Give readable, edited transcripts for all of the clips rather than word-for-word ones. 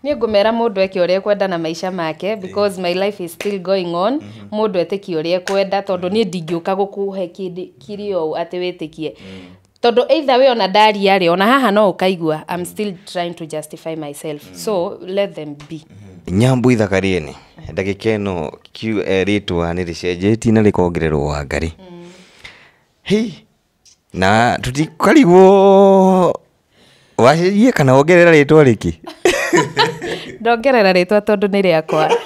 Niĩ ngũmera mũndũ eke ũrĩa ekwenda na maica make, because my life is still going on. Mũndũ etĩkie ũrĩa ekwenda, tondũ niĩ ndingĩũka gũkũhe kĩndĩ kĩrĩ ũũ atĩ wĩtĩkie, tondũ either we ona ndaria rĩ, ona haha no ũkaigua I'm still trying to justify myself, so let them be. Nyambu Ithaka-rĩ, ndagĩka ĩno rĩtwa nĩ rĩcenjetie na rĩkongererwo Wangari. Hĩ, na tũtikarigwo wacenjie kana wongerera rĩtwa rĩkĩ? Ndongerera rĩtwa tondũ nĩ rĩakwa.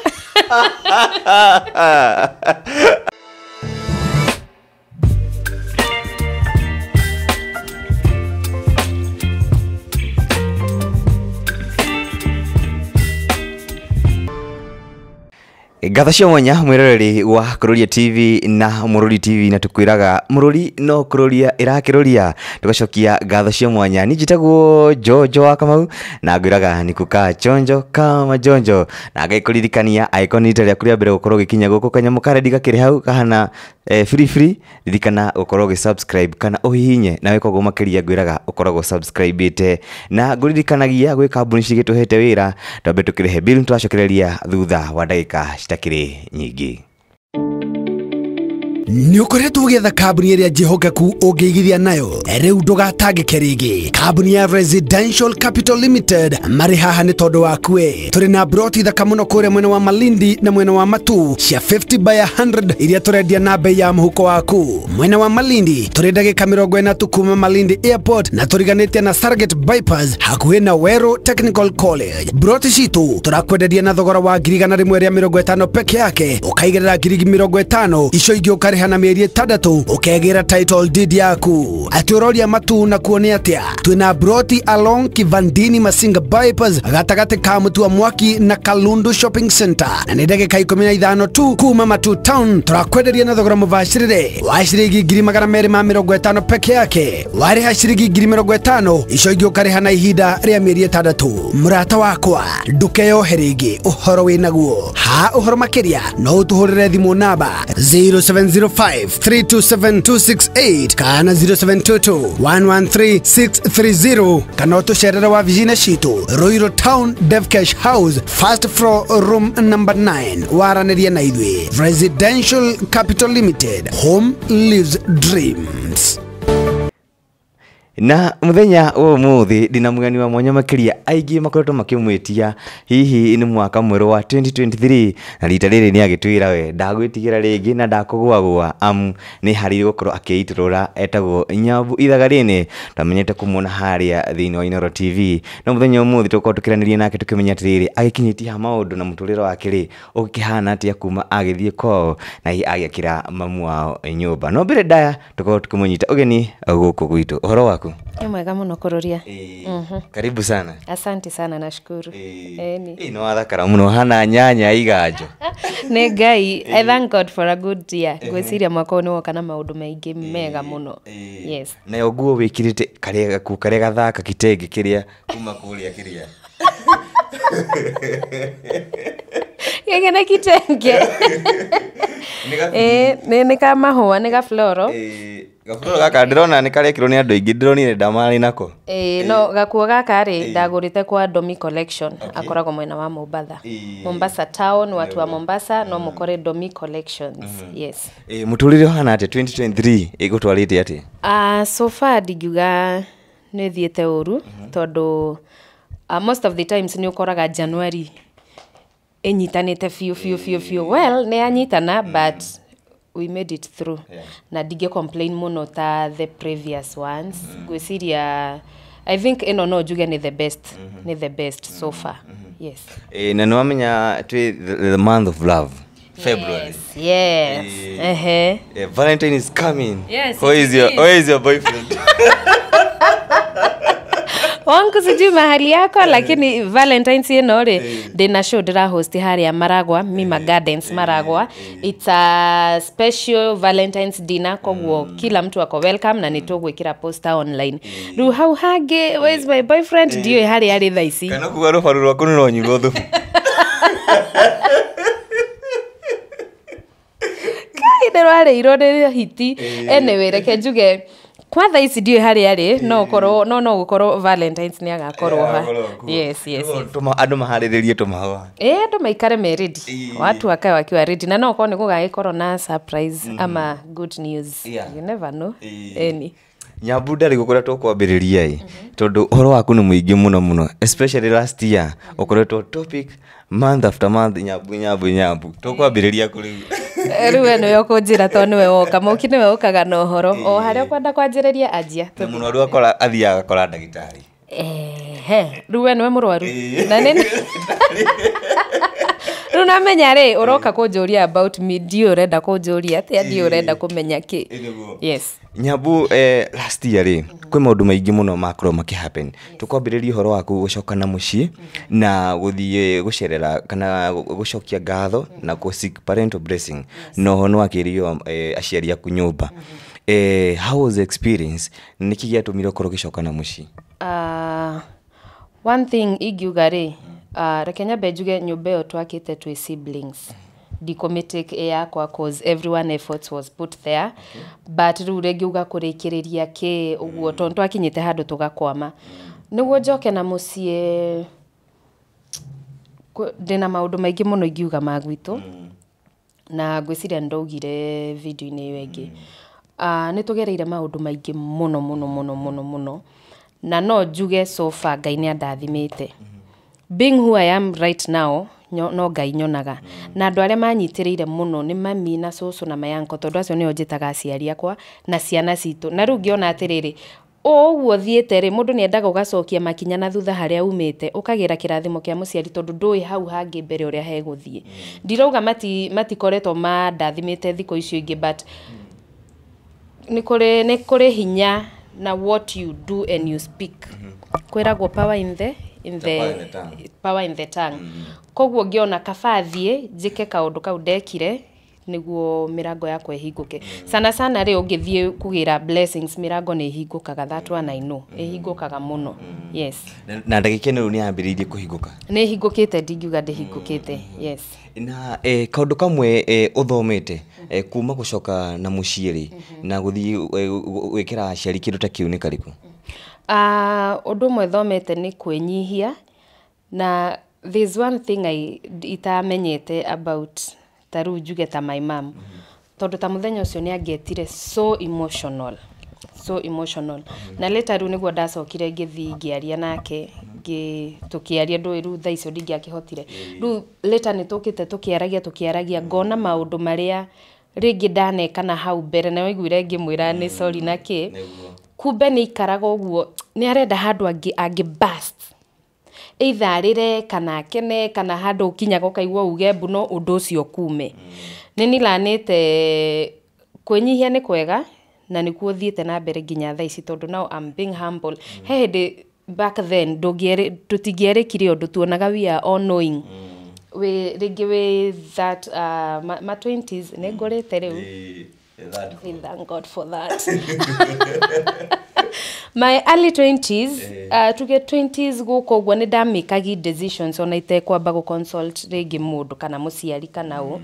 Ngatho cia mwanya mwĩroreri wa Kururia TV na Mũrũri TV, na tukwĩraga Mũrũri no Kururia ĩrakĩrũria. Tũgacokia ngatho cia mwanya. Niĩ njĩtagwo Jojo wa Kamau na ngwĩraga nĩ kukaa chonjo kama jonjo, na ngaikũririkania angĩkorwo nĩ rita rĩaku rĩa mbere gũkorwo ũgĩkinya gũkũ, kanyamũ ka rendi gakĩrĩ hau kahana free free, ririkana gũkorwo ũgĩ subscribe kana ũhihinye, na wĩka ũguo makĩria ngwĩraga ũkoragwo subscribe-ĩte. Na ngũririkanagia gwĩ kambuni cigĩtũhete wĩra, twambe tũkĩrĩhe bill, twacokereria thutha wa ndagĩka citakĩrĩ nyingĩ. Nĩ ũkoretwo ũgĩetha kambuni ĩrĩa njĩhokeku ũngĩigithia nayo? Rĩu ndũgatangĩke rĩngĩ. Kambuni ya Residential Capital Limited marĩ haha nĩ tondũ waku we. Tũrĩ na broti thaka mũno kũrĩa mwena wa Malindi na mwena wa Matu cia 50 by 100 iria tũrendia na bei ya mũhuko waku. Mwena wa Malindi tũrĩ ndagĩka 40 tu kuma Malindi Airport, na tũriganĩtie na Stargate Bypass hakuhĩ na Weru Technical College. Broti citũ tũrakwenderia na thogora wa 150,000 peke yake, ũkaigĩrĩra 50,000 icio ingĩ ũkarĩha na mĩeri 6, ũkegĩra title deed yaku. Atĩ ũroria Matu na kuo nĩ atĩa? Twĩna broti along Kivandini Masinga Bypass gatagatĩ ka Mutua Mwaki na Kalundu Shopping Center, na nĩ ndagĩka 15 tu kuma Matu Town. Tũrakwenderia na thogora mũbacĩrĩre wa ciringi 250,000 peke yake. Warĩha ciringi 50,000 icio ingĩ ũkarĩha na ihinda rĩa mĩeri 6. Mũrata wakwa, ndũkeyohe rĩngĩ ũhoro wĩnaguo. Ha ũhoro makĩria no ũtũhũrĩre thimũ namba 0705 327 268 kana 0722 113 630, kana ũtũcerere wabici-inĩ citũ Ruiru Town, Devcash House, first floor, room number 9. Waranĩrie na ithuĩ. Residential Capital Limited, home lives dreams. Na muthenya wa ũmũthĩ ndĩna mũgeni wa mwanya makĩria, aingĩ makoretwo makĩmwĩtia hihi nĩ mwaka mwerũ wa 2023, na rita rĩrĩ nĩ agĩtwĩra we ndagwĩtigĩra rĩngĩ na ndakũgũagũa, amu nĩ harĩire gũkorwo akĩitũrũra. Etagwo Nyambu Ithaga-rĩnĩ, twamenyete kũmuona harĩa thĩinĩ wa Inooro TV, no mũthenya ũmũthĩ tũkorwo tũkĩranĩria nake tũkĩmenya atĩrĩrĩ, agĩkinyĩtie ha maũndũ na mũtũrĩre wake rĩ ũgĩkĩhana atĩa kuma agĩthiĩ kwao na hihi agĩakĩra mamu wao nyũmba. No mbere ndaya tũkorwo tũkĩmũnyita ũgeni gũkũ gwitũ. Ũhoro waku? Nĩ mwega mũno Kururia. Karibu sana. Asante sana, nashukuru. Eni. Nĩ wathakara mũno, hana nyanya iganjo. Nĩ Ngai, I thank God for a good year. Ngwĩciria mwaka ũyũ nĩ woka na maũndũ maingĩ mega mũno. Yes. Nayo nguo wĩkĩrĩte karĩa gakuo karĩa gathaka kitenge kĩrĩa kuma kũrĩa kĩrĩa. Gĩkĩ nĩ kitenge. Nĩ ka mahũa, nĩ ga floral. Gaburo gaka ndĩrona nĩ karekĩrwo nĩ andũ aingĩ, ndĩronire ndamarĩ nako. No gakuo gaka rĩ ndagũrĩte kwa Domi Collection, akoragwo mwena wa Mombatha. Mombasa town, watu wa Mombasa no mũkore Domi Collections. Yes. Mũtũrĩre ũhana atĩa 2023 ĩgũtwarĩte atĩa? So far ndingiuga nĩ thiĩte ũru, tondũ most of the times nĩ ũkoraga January ĩnyitanĩte biũ biũ biũ biũ. Well, nĩ yanyitana, but we made it through. Na ndingĩ complain mũno ta the previous ones. Ngwĩciria I think ĩno no njuge nĩ the best, nĩ the best so far. Yes. Na nĩ wamenya twĩ the month of love, February. Yes, yes. Ehe. Valentine is coming. Yes, Who it is your is. Who is your boyfriend? Wangu sijui mahali yako, lakini Valentine's ĩno rĩ ndĩna show ndĩra host harĩa Maragwa, Mima Gardens Maragwa. It's a special Valentine's dinner, koguo kila mtu ako welcome, na nĩtũgwĩkĩra poster online. Rĩu hau hangĩ, where is my boyfriend? Ndiũĩ harĩa arĩ thaa ici. Kana kuga rũbaru rwaku nĩ rwanyuirwo thubu. Kai nĩ rwarĩirwo nĩ hiti. Anyway, reke njuge Kwa thaa ici ndiũĩ harĩa arĩ, no ũkorwo no gũkorwo Valentines nĩ agakorwo ha. Yes. Andũ maharĩrĩrie tũmahũa. Ĩ, andũ maikare me ready. Watu wakae wakiwa ready, na no ũkorwo nĩ gũgagĩkorwo na surprise ama good news. You never know. Ĩni. Nyambu ndarĩ gũkoretwo kwambĩrĩria ĩ, tondũ ũhoro waku nĩ mũingĩ mũno mũno, especially last year ũkoretwo topic month after month. Nyambu, Nyambu, Nyambu, tũkwambĩrĩria kũ rĩu? Rĩu we nĩwe ũkũnjĩra, tondũ nĩwe woka mũki, nĩwe ũkaga na ũhoro o harĩa ũkwenda kwanjĩrĩria, anjia. Na mũrwaru akora athiaga agakora ndagĩtarĩ. Ehe, rĩu we nĩwe mũrwaru na nĩ rĩu namenya rĩ, ũroka kũnjũria about me, ndiũĩ ũrenda kũnjũria atĩa, ndiũĩ ũrenda kũmenya kĩ. Yes. Nyambu, last year rĩ, kwĩ maũndũ maingĩ mũno makorwo makĩhappen. Tũkwambĩrĩria ũhoro waku gũcoka na mũciĩ na gũthiĩ gũcerera kana gũcokia ngatho na kũ seek parental blessing, na oho nĩ wakĩrĩo aciari aku nyũmba. How was the experience? Nĩkĩ gĩatũmire ũkorwo ũgĩcoka na mũciĩ? One thing ingiuga rĩ, reke nyambe njuge nyũmba ĩyo twakĩte twĩ siblings, ndikũmĩtake ĩ yakwa, cause everyone efforts was put there. But rĩu rĩngiuga kũrĩkĩrĩria kĩ ũguo, tondũ twakinyĩte handũ tũgakwama, nĩguo njoke na mũciĩ, ndĩna maũndũ maingĩ mũno ingiuga ma gwitũ, na ngwĩciria nĩ ndaugire video-inĩ ĩyo ĩngĩ. Nĩ tũgereire maũndũ maingĩ mũno mũno mũno mũno mũno, na no njuge so far Ngai nĩ andathimĩte. Being who I am right now, no Ngai nyonaga, na andũ arĩa manyitĩrĩire mũno nĩ mami na cũcũ na my uncle, tondũ acio nĩo njĩtaga aciari akwa na ciana citũ. Na rĩu ngĩona atĩrĩrĩ, o ũguo thiĩte rĩ, mũndũ nĩ endaga ũgacokia makinya na thutha harĩa umĩte, ũkagĩra kĩrathimo kĩa mũciari, tondũ ndũĩ hau hangĩ mbere ũrĩa hegũthiĩ. Ndirauga matikoretwo mandathimĩte thikũ icio ingĩ, but nĩ kũrĩ hinya na what you do and you speak. Kwĩragwo power in the power in the tongue. Power in the tongue. Koguo ngĩona kaba thiĩ njĩke kaũndũ kau ndekire nĩguo mĩrango yakwa ĩhingũke. Sana sana rĩ, ũngĩthiĩ kũgĩra blessings, mĩrango nĩ ĩhingũkaga. That one I know, ĩhingũkaga mũno, yes. Na ndagĩka ĩno rĩu nĩ yambĩrĩirie kũhingũka? Nĩ ĩhingũkĩte, ndingiuga ndĩhingũkĩte, yes. Na kaũndũ kamwe ũthomete kuma gũcoka na mũciĩ rĩ, na gũthiĩ gwĩkĩra aciari kĩndũ ta kĩu, nĩ karĩkũ? Ũndũ ũmwe thomete nĩ kwĩnyihia, na there's one thing I itamenyete about, ta rĩu njuge ta my mom, tondũ ta mũthenya ũcio nĩ angetire so emotional, so emotional, na later rĩu nĩguo ndacokire ngĩthiĩ ngĩaria nake, tũkĩaria, ndũĩ rĩu thaa icio ndingĩakĩhotire. Rĩu later nĩ tũkĩte tũkĩaragia, tũkĩaragia, ngona maũndũ marĩa rĩngĩ ndaneka na hau mbere, na waiguire ngĩmwĩra nĩ sorry na kĩ, kumbe nĩ ikaraga ũguo, nĩ arenda handũ angĩ burst, either arĩre kana akene, kana handũ ũkinyaga ũkaigua uge mbu, no ũndũ ũcio kume. Nĩ nilanĩte kwĩnyihia nĩ kwega, na nĩkuo thiĩte na mbere nginya thaa ici, tondũ now I'm being humble. He hĩndĩ back then tũtingĩerĩkire ũndũ, tuonaga we are all knowing. Wĩ rĩngĩ wĩ that ma 20s, nĩ ngũrĩte rĩu. We thank God for that. My early 20s, tuge 20s gũkũ ũguo, nĩ ndamĩkagi decisions ona itekwamba gũ consult rĩngĩ mũndũ kana mũciari kana ũ,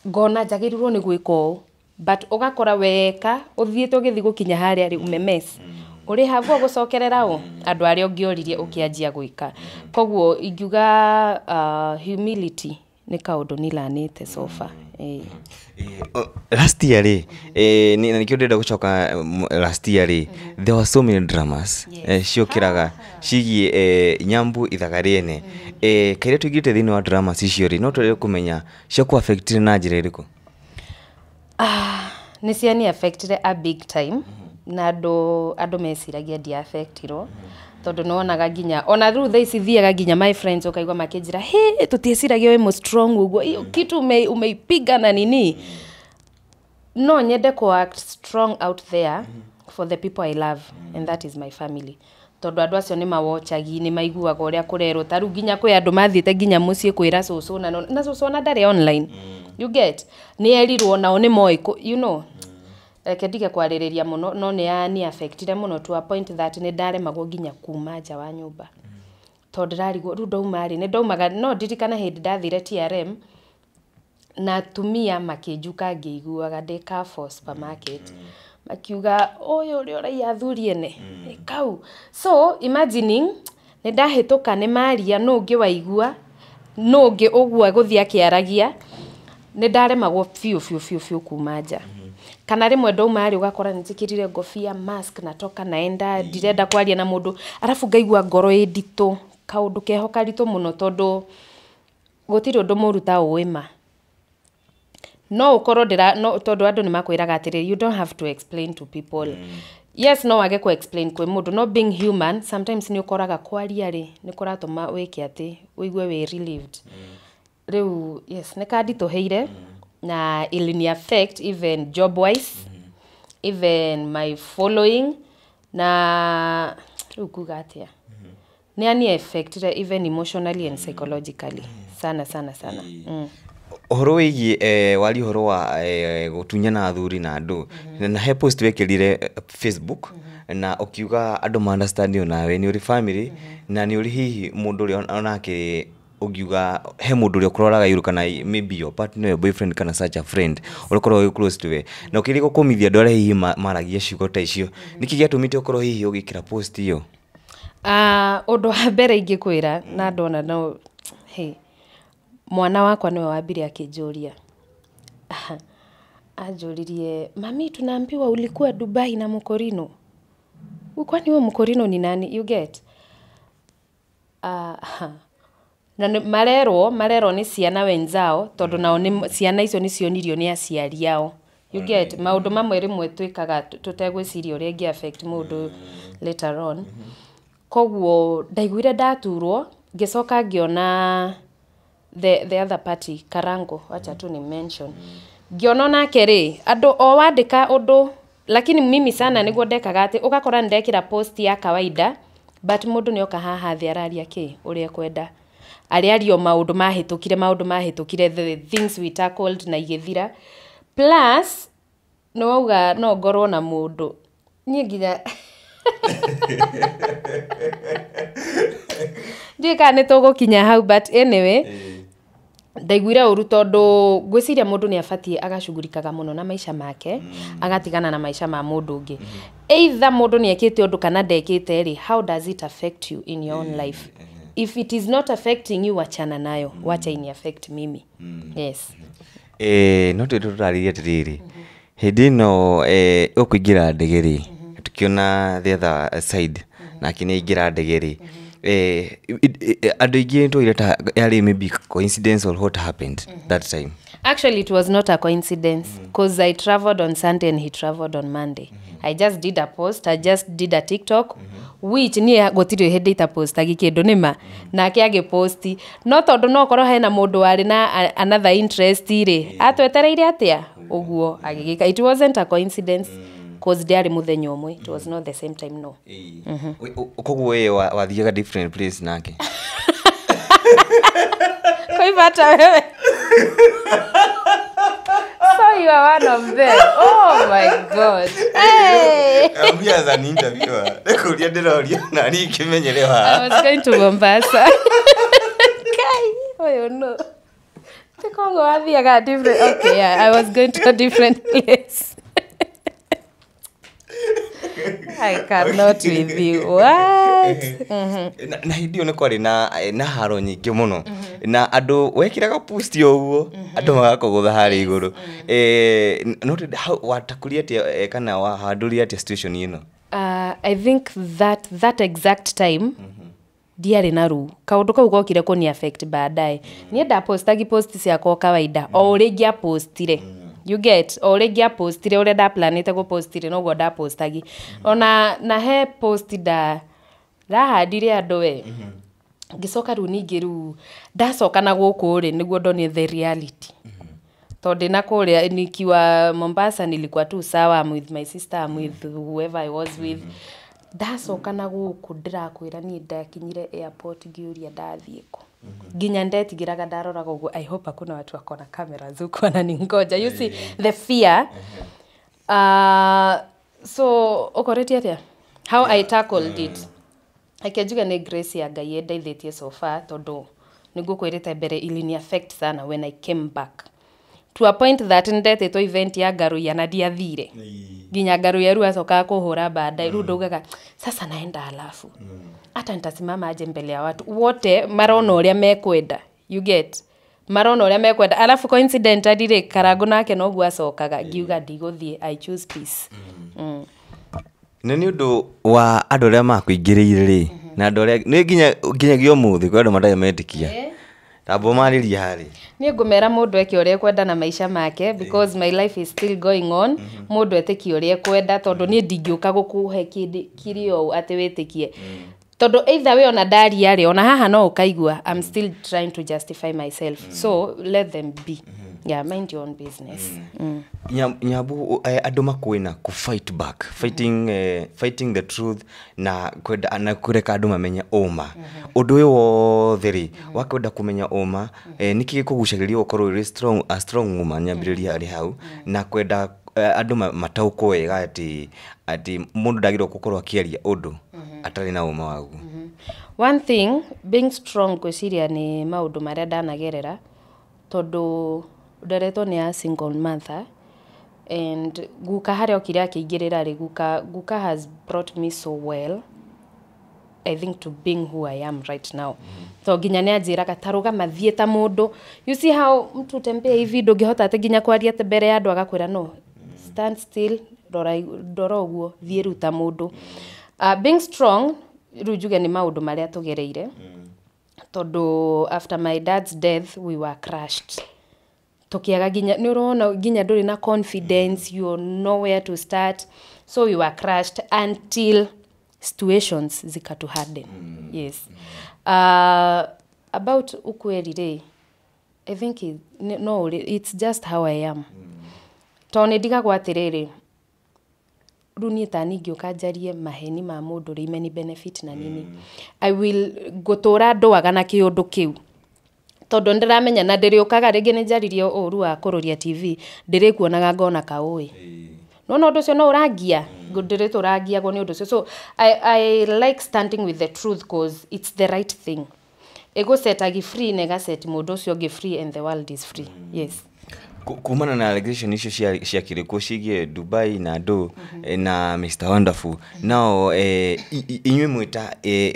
ngona njagĩrĩirwo nĩ gwĩka ũũ, but ũgakora weka ũthiĩte ũgĩthiĩ gũkinya harĩa rĩ, umemes ũrĩ haguo gũcokerera ũ andũ arĩa ũngĩoririe ũkĩanjia gwĩka. Koguo ingiuga humility nĩ kaũndũ nilanĩte so far. Ĩĩ. Last year rĩ, na nĩkĩo ndĩrenda gũcoka, last year rĩ, there were so many dramas ciũkĩraga cigiĩ Nyambu ithaga rĩene. Kairĩa tũingĩrĩte thĩinĩ wa dramas icio rĩ, no twende kũmenya ciakũ affectire na njĩra ĩrĩkũ? Ah, nĩ ciani affectire a big time, na andũ meciragia ndia affectirwo, tondũ nĩwonaga nginya ona rĩu thaa ici thiaga nginya my friends, ũkaigua makĩnjĩra, "He, tũtieciragia wĩ mũ strong ũguo, hiyo kitu umeipiga na nini." No nyende ku act strong out there for the people I love, and that is my family, tondũ andũ acio nĩ mawochagi, nĩ maiguaga ũrĩa kũrerwo. Ta rĩu nginya kwĩ andũ mathiĩte nginya mũciĩ kwĩra cũcũ, na cũcũ ona ndarĩ online, you get? Nĩ erirwo, nao nĩ moĩ reke ndige kwarĩrĩria mũno, no nĩ yani affectire mũno to a point that nĩ ndaremagwo nginya kuma nja wa nyũmba, tondũ ndĩrarigwo rĩu ndauma rĩ, nĩ ndaumaga. No ndirikana hĩndĩ ndathire TRM na atumia makĩnjuka ngĩiguaga ndĩ Carrefour supermarket. Makiuga ũyũ ũrĩa ũraiya athuri ene kau. So imagining nĩ ndahĩtũka nĩ maria, nũ ũngĩ waigua, nũ ũngĩ ũguo gũthiĩ akĩaragia. Nĩ ndaremagwo biũ biũ biũ biũ kuma nja, kana rĩmwe ndauma rĩ, ũgakora nĩ njĩkĩrire ngobia, mask, natoka naenda, ndirenda kwaria na mũndũ, arabu ngaigua ngoro ĩ nditũ, kaũndũ keho karitũ mũno, tondũ gũtirĩ ũndũ mũru ta ũĩ ma no ũkorwo ndĩra no, tondũ andũ nĩ makwĩraga atĩrĩrĩ, you don't have to explain to people. Yes, no wage ku explain kwĩ mũndũ, no being human, sometimes nĩ ũkoraga kwaria rĩ, nĩ kũratũma wĩke atĩ ũigue wĩ relieved. Rĩu yes, nĩ kanditũhĩire na ilini affect even job wise, even my following, na rĩu kuga atĩa, nĩ ani affectire even emotionally and psychologically sana sana sana. Ũhoro wĩgiĩ waria ũhoro wa gũtunyana athuri na andũ, na he post wekĩrire Facebook na ũkiuga andũ ma understand onawe nĩ ũrĩ family na nĩ ũrĩ hihi mũndũ ũrĩa onake ũngiuga he mũndũ ũrĩa ũkũroraga igũrũ, kana maybe your partner, your boyfriend, kana such a friend ũrĩa ũkoragwo wĩ close to we, na ũkĩrĩ gũkũmithia andũ arĩa hihi maragia ciugo ta icio. Nĩkĩ gĩatũmĩte ũkorwo hihi ũgĩkĩra post ĩyo? Ũndũ wa mbere ingĩkwĩra na ndona no hey, mwana wakwa nĩwe wambire akĩnjũria. Anjũririe, "Mami, tunaambiwa ulikuwa Dubai na Mkorino, kwani huyo Mkorino ni nani?" You get? Na marerwo nĩ ciana wenzao, tondũ nao nĩ ciana icio nĩ cionirio nĩ aciari ao. You get? Maũndũ mamwe rĩmwe twĩkaga tũtegwĩciria ũrĩa ĩngĩ affect mũndũ later on. Koguo ndaiguire ndaturwo, ngĩcoka ngĩona the other party, Karango, wacha tu ni mention, ngĩona onake rĩ, andũ o wandĩka ũndũ, lakini mimi sana nĩguo ndekaga atĩ ũgakora nĩ ndekĩra post ya kawaida, but mũndũ nĩ oka haha thĩ araria kĩ ũrĩa ekwenda, arĩario maũndũ mahĩtũkire, maũndũ mahĩtũkire, the things we tackled na igĩthira. Plus nĩ wauga no ngorwo na mũndũ, niĩ nginya ndiũĩ kana nĩ tũgũkinya hau, but anyway, ndaiguire ũru tondũ ngwĩciria mũndũ nĩ abatiĩ agacugurikaga mũno na maica make, agatigana na maica ma mũndũ ũngĩ. Either mũndũ nĩ ekĩte ũndũ kana ndekĩte rĩ, how does it affect you in your own life? If it is not affecting you, wachana nayo, wacha ini affect mimi. Yes. No twĩ tũtarĩrie atĩrĩrĩ, hĩndĩ ĩno ũkũingĩra ndege rĩ, tukiona the other side nake nĩ aingĩra ndege rĩ, andũ aingĩ nĩtwaire ta yarĩ maybe coincidence or what happened that time? Actually, it was not a coincidence because I traveled on Sunday and he traveled on Monday. I just did a post, I just did a TikTok, which niĩ gũtirĩ hĩndĩ itapostagi kĩndũ nĩma, nake agĩposti, no tondũ no korwo hena mũndũ warĩ na another interest rĩ, atwetereire atĩa ũguo agĩgĩka. It wasn't a coincidence cause ndiarĩ mũthenya ũmwe, it was not the same time, no. Koguo we wathiaga different place nake? Koibata wewe. So you are one of them. Oh my God. Hey. I'm here as an interviewer. Ndĩkũria ndĩroria na niĩ ngĩmenyere haha. I was going to Mombasa. Kai, oh no. Ti koguo wathiaga different. Okay, yeah, I was going to a different place. I cannot with you. What? Na hĩndĩ ĩyo nĩ kwarĩ na haro nyingĩ mũno, na andũ wekĩraga post o ũguo andũ magakũgũtha harĩa igũrũ. No watakũria atĩa kana wahandũria atĩa situation ĩno? I think that exact time ndiarĩ na ruu, kaũndũ kau gokire kũni affect baadaye. Niĩ ndapostagi post ciakwa o kawaida, o ũrĩa ingĩapostire. You get? O ũrĩa ingĩapostire, ũrĩa ndaplanĩte gũpostire noguo ndapostagi. Ona na he post ndahandire andũ we, ngĩcoka rĩu ningĩ rĩu ndacoka na gũkũ rĩ, nĩguo ndonire the reality, tondũ ndĩna kũrĩa nikiwa Mombasa nilikuwa tu sawa, I'm with my sister, I'm with whoever I was with. Ndacoka na gũkũ, ndĩrakwĩra niĩ ndakinyire airport ngĩũria ndathiĩ kũ, nginya ndetigĩraga ndaroraga ũguo, I hope hakuna watu wako na cameras huku wananingoja. You see the fear? So ũkoretie atĩa how I tackled it? Reke njuge nĩ grace ya Ngai ĩndeithĩtie so far, tondũ nĩngũkwĩrĩte mbere ilini affect sana when I came back. To a point that ndetĩtwo event ya Ngaruiya na ndiathire nginya Ngaruiya rĩu acokaga kũhũra baadaye. Rĩu ndaugaga sasa naenda, alafu hata nitasimama aje mbele ya watu wote marona ũrĩa mekwenda? You get, marona ũrĩa mekwenda. Alafu coincidentally rĩ, Karango nake noguo acokaga. Ngiuga ndigũthiĩ, I choose peace. Na nĩ ũndũ wa andũ arĩa makũingĩrĩire rĩ, na andũ arĩa nĩ nginya nginyagia ũmũthĩ kwĩ andũ matarĩ metĩkia, tamba ũmarĩrie harĩ. Niĩ ngũmera mũndũ eke ũrĩa ekwenda na maica make, because my life is still going on. Mũndũ etĩkie ũrĩa ekwenda, tondũ niĩ ndingĩũka gũkũhe kĩndĩ kĩrĩ ũũ atĩ wĩtĩkie, tondũ either we ona ndaria rĩ, ona haha no ũkaigua I'm still trying to justify myself. So let them be. Yeah, mind your own business. Nyambu, andũ makwĩna ku fight back, fighting, fighting the truth na kwenda na kũreka andũ mamenye ũma ũndũ ũyũ wothe rĩ, wa kwenda kũmenya ũma, nĩkĩ gĩkũgucagĩrĩria gũkorwo ũrĩ strong, a strong woman? Nyambĩrĩria harĩ hau na kwenda andũ mataũkwo wega atĩ mũndũ ndagĩrĩirwo gũkorwo akĩaria ũndũ atarĩ na ũma waguo. One thing, being strong, ngwĩciria nĩ maũndũ marĩa ndanagerera, tondũ nderetwo nĩ a single mother, and guka harĩa okire akĩingĩrĩra rĩ, guka has brought me so well, I think, to being who I am right now. To nginya nĩ anjĩraga ta rũgama thiĩ ta mũndũ. You see how mtu tembea hivi, ndũngĩhota atĩ nginya kwaria atĩ mbere ya andũ, agakwĩra no stand still, rora ndora ũguo, thiĩ rĩu ta mũndũ. Being strong rĩu njuge nĩ maũndũ marĩa tũgereire, tondũ after my dad's death we were crushed, tukiaga nginya nĩ ũrona nginya ndũrĩ na confidence, you nowhere to start. So we were crushed until situations zikatu harden. Yes. About ukweli rĩ, I think it, no, it's just how I am, tondũ nĩ ndigagwo atĩrĩrĩ, rĩu niĩ ta niĩ ngĩũka njarie maheni ma mũndũ rĩ, imeni benefit na nini? I will ngũtũra ndũaga na kĩũndũ kĩu, tondũ nĩndĩramenya na ndĩrĩũkaga rĩngĩ nĩ njaririe ũru wa kũrũria TV, ndĩrĩkuonaga ngona kaũĩ nona ũndũ ũcio no ũrangia, ndĩrĩtũrangiagwo nĩ ũndũ ũcio. So I like standing with the truth, cause it's the right thing. Ĩgũcetagi free na ĩgaceti mũndũ ũcio ũngĩ free, and the world is free. Yes. Kumana na allegation icio ciakĩrĩkwo ciĩgiĩ Dubai na andũ na Mr Wonderful nao, inyuĩ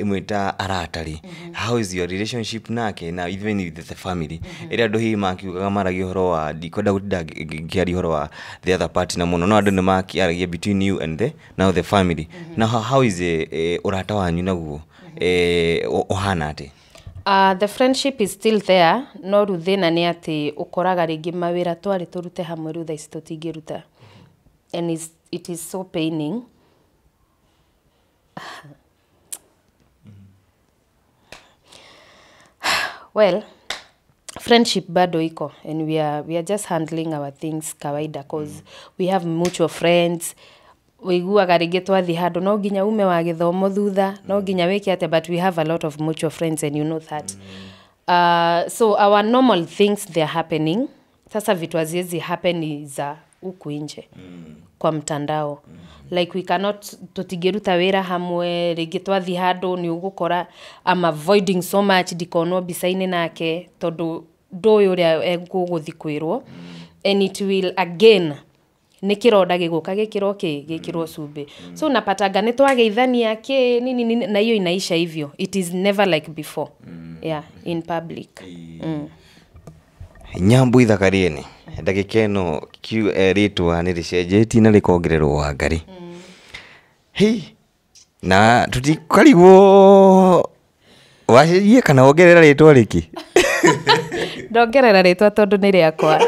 mwĩta arata rĩ, how is your relationship nake na even with the family ĩrĩa andũ hihi makiugaga maragia ũhoro wa, ndikwenda gũtinda ngĩaria ũhoro wa the other party na mũno, no andũ nĩ makĩaragia between you and the now the family now, how is ũrata wanyu naguo ũhana atĩ? The friendship is still there, no rĩu thĩna nĩ atĩ ũkoraga rĩngĩ mawĩra twarĩ tũrute hamwe rĩu thaa ici tũtingĩruta, and it is so paining. Well, friendship bado iko, and we are just handling our things kawaida, cause we have mutual friends. Wĩiguaga rĩngĩ twathiĩ handũ no nginya ume wa gĩthomo thutha, no nginya wĩke atĩa, but we have a lot of mutual friends, and you know that. So our normal things, they are happening. Sasa vitu haziwezi happen ni za huku nje kwa mtandao. Like we cannot, tũtingĩruta wĩra hamwe rĩngĩ. Twathiĩ handũ nĩ ũgũkora I'm avoiding so much ndikonwo mbica-inĩ nake, tondũ ndũĩ ũrĩa egũgũthiĩ kwĩrwo, and it will again nĩ kĩronda gĩgũka gĩkĩrwo kĩ gĩkĩrwo cumbĩ. So unapataga nĩ twageithania kĩ nini nini, na hiyo inaisha hivyo. It is never like before, yeah, in public. Nyambu ithaka rĩene ndagĩka ĩno rĩtwa nĩ rĩcenjetie na rĩkongererwo Wangari hei, na tũtikarigwo wacenjie kana wongerera rĩtwa rĩkĩ. Ndongerera rĩtwa tondũ nĩ rĩakwa.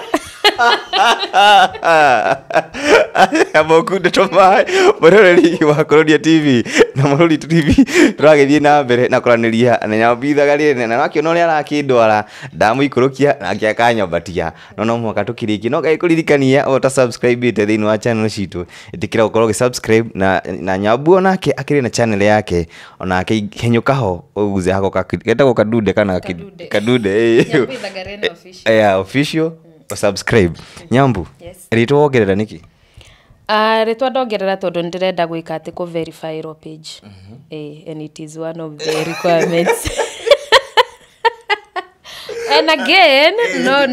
Amoku ndeto maĩ mũroreri wa Kũrũria TV na Mũrũri TV, tũragĩthiĩ na mbere na kũranĩria na Nyambi ithaga rĩene, na wakĩona ũrĩa arakĩndwara, ndamũikũrũkia nake akanyambatia, no mũhaka tũkĩrĩkie. No ngagĩkũririkania o ta subscribe ĩte thĩinĩ wa channel citũ, ĩtĩkĩra gũkorwo ũgĩ subscribe na Nyambu onake akĩrĩ na channel yake, onake henyũka ho ũguze hako getagwo kadude kana Kadude. Kadude. Nyambu Ithaga Rĩene official. Yeah, official, subscribe. Nyambu, Yes. rĩtwa wongerera nĩkĩ? Rĩtwa ndongerera tondũ nĩndĩrenda gwĩka atĩ kũ verify ro page, and it is one of the requirements. And again,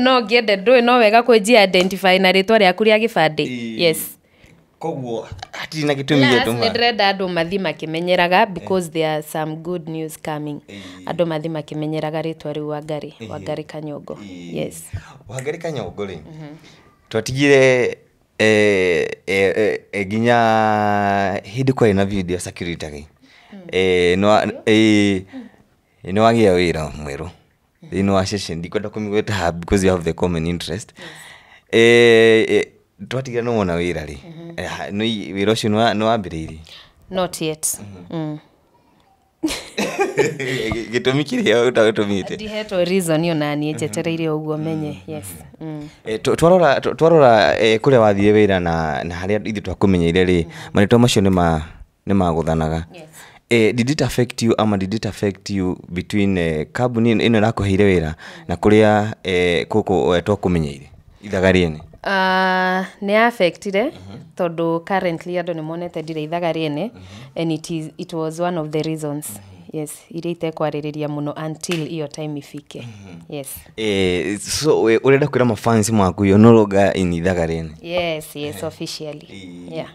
no ngĩende ndũĩ no wega kwĩnjia identify na rĩtwa rĩaku rĩa gĩbandĩ. Yes. Koguo hatirĩ na gĩtũmi Plus, gĩtũma. nĩ ndĩrenda andũ mathi makĩmenyeraga because there are some good news coming. Andũ mathi makĩmenyeraga rĩtwa rĩu Wangari, Wangari Kanyongo. Yes. Wangari Kanyongo rĩ, twatigire nginya hĩndĩ kwarĩ na video security rĩ, nĩ wagĩa wĩra mwerũ thĩinĩ wa ceceni, ndikwenda kũmĩgweta haha because you have the common interest. Twatigire nĩ wona wĩra rĩ, wĩra ũcio nĩ wambĩrĩirie? Not yet. Gĩtũmi kĩrĩa ũtagũtũmĩte? Ndihetwo reason ĩyo na niĩ njetereire ũguo menye. Yes. Twarora kũrĩa wathire wĩra na harĩa ithuĩ twakũmenyeire rĩ, marĩtwa macio nĩ magũthanaga. Yes. Did it affect you ama did it affect you between kambuni ĩno ĩrakũheire wĩra na kũrĩa gũkũ twakũmenyeire ithaga rĩene? Nĩ affectire tondũ currently andũ nĩ monete ndirĩ ithaga rĩene, and it was one of the reasons, yes, iria itekwarĩrĩria mũno until iyo time ifike. Yes. So ũrenda kwĩra mafans maku you're no longer in ithaga rĩene? Yes, officially. Yeah.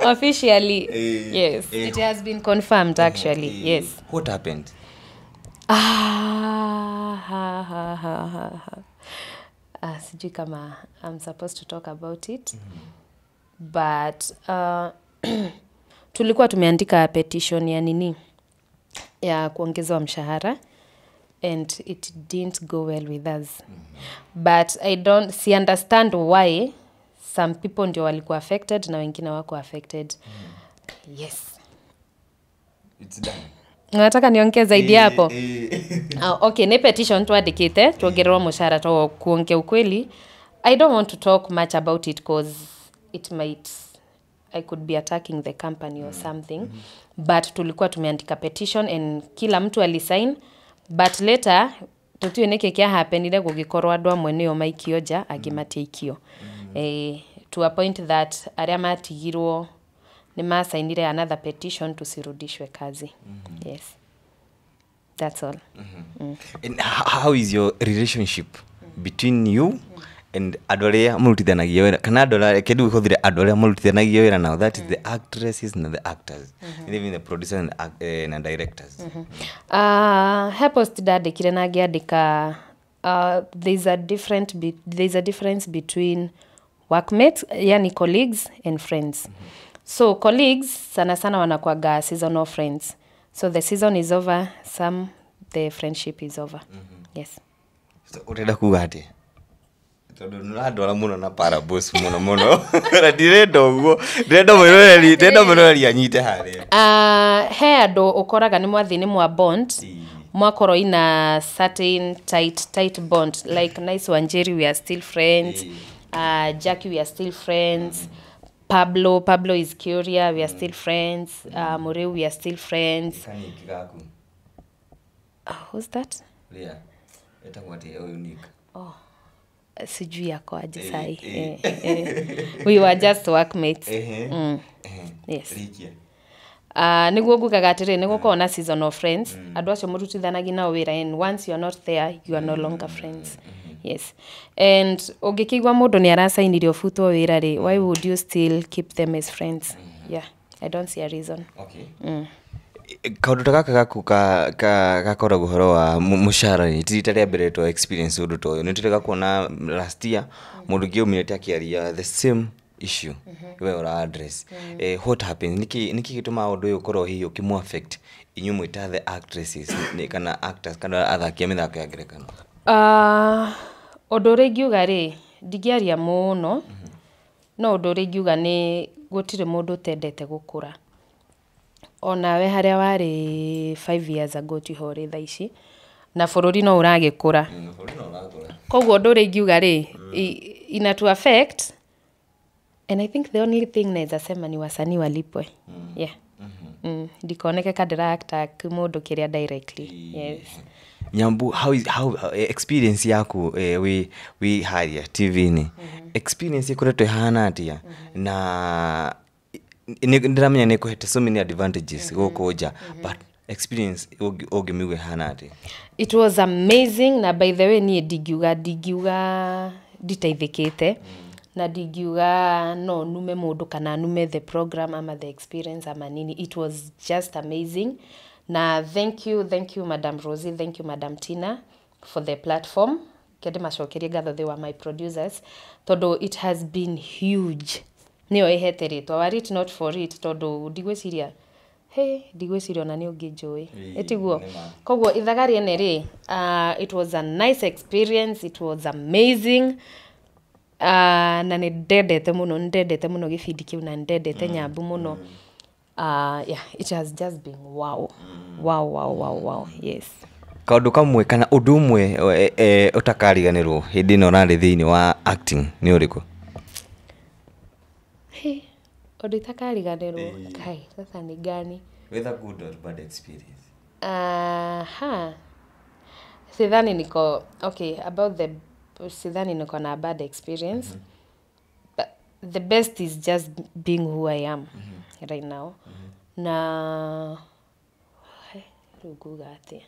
Officially, yes. It has been confirmed actually. Yes. What happened? Ah, ha, ha, ha, ha, ha. Sijui kama I'm supposed to talk about it. But tulikuwa tumeandika petition ya nini, ya kuongezwa mshahara, and it didn't go well with us. But I don't see understand why some people ndio walikuwa affected na wengine wako affected. Yes. It's done. Nataka niongee zaidi hapo. Okay, ni petition twandikite tuongererwo mũcara to kuongea ukweli. I don't want to talk much about it cause it might, I could be attacking the company or something. But tulikuwa tumeandika petition and kila mtu alisign, but later tutiwe nĩkĩ kĩa happenire gũgĩkorwo andũ amwe nĩo maikio nja angĩ matiaikio. To a point that arĩa matigirwo nĩ masainire another petition tusirudishwe kazi. Yes. That's all. And how is your relationship between you and andũ arĩa mũrutithanagia wĩra, kana andũ arĩa kĩndũ gĩhũthĩre andũ arĩa mũrutithanagia wĩra nao, that is the actresses and the actors, and even the producers and directors? He post ndandĩkire na ngĩandĩka, there's a difference between workmates, yani colleagues and friends. So colleagues sana sana wanakuwaga seasonal friends. So the season is over, some the friendship is over. Yes. So ũrenda kuga atĩa? Tondũ nĩũrandwara mũno na parables mũno mũno na ndirenda ũguo, ndĩrenda mwĩroreri anyite harĩa. He andũ ũkoraga nĩ mwathiĩ nĩ mwa bond, mwakorwo ina certain tight bond, like Nice Wanjeri, we are still friends. Jackie, we are still friends. Pablo is Curia, we are still friends. Mureu, we are still friends. Kaniki gaku. Who's that? Ria etagwo atĩa ũyũ Nick? Oh, sijui yako aje sahi. We were just workmates. Yes. Rikia. Niguo ngugaga atĩrĩ, nĩ gũkoragwo na season of friends, andũ acio mũrutithanagia nao wĩra, and once you are not there you are no longer friends. Yes. And ũngĩkĩigua mũndũ nĩ aracainire ũbutwo wĩra rĩ, why would you still keep them as friends? Yeah, I don't see a reason. Okay. Kaũndũ ta gaka gaku gakoragwo ũhoro wa mũcara rĩ, ti rita rĩa mbere twa experience ũndũ ta ũyũ. Nĩ tũrega kuona last year mũndũ ũngĩ aumĩrĩte akĩaria the same issue we ũra address. What happens? Nĩkĩ gĩtũmaga ũndũ ũyũ ũkorwo hihi ũkĩmũ affect inyuĩ mwĩta the actresses kana actors kana athaki a mĩthako ya ngerekano? Ũndũ ũrĩa ingiuga rĩ, ndingĩaria mũno, no ũndũ ũrĩa ingiuga nĩ gũtirĩ mũndũ ũtendete gũkũra. Onawe harĩa warĩ 5 years ago tiho ũrĩ thaa ici, na bũrũri no ũragĩkũra. Koguo ũndũ ũrĩa ingiuga rĩ, ina to affect, and I think the only thing naweza sema ni wasanii walipwe. Yeah. Ndikoneke ka ndĩra attack mũndũ kĩrĩa directly. Yes. Nyambu, how is how experience yaku wi haria TV-inĩ, experience ĩkoretwo ĩhana atĩa? Na ndĩramenya nĩ ĩkũhete so many advantages gũkũ nja, but Experience ũngĩmĩigua ĩhana atĩa? It was amazing. Na by the way, niĩ ndingiuga nditeithĩkĩte, na ndingiuga no nume mũndũ kana nume the program ama the experience ama nini. It was just amazing. Na thank you, thank you, Madam Rosie, thank you, Madam Tina, for the platform. Kende macokerie ngatho, they were my producers, tondũ it has been huge. Nĩyo ĩhete rĩtwa. Were it not for it, tondũ ndigwĩciria, he ndigwĩciria ona nĩ ũngĩ njũĩ ĩtiguo. Koguo ithaga rĩene rĩ, it was a nice experience, it was amazing. Na nĩ ndendete mũno, nĩ ndendete mũno gĩbindi kĩu, na nĩ ndendete Nyambu mũno. Yeah, it has just been wow, wow, wow, wow, wow, yes. Kaũndũ kamwe kana ũndũ ũmwe ũtakariganĩrwo hĩndĩ ĩno ũrarĩ thĩinĩ wa acting nĩ ũrĩkũ? He, ũndũ itakariganĩrwo, kai, sasa ni gani? Whether good or bad experience. Aha. Sidhani niko okay about the, sidhani niko na bad experience. But the best is just being who I am right now. Na rĩu nguga atĩa?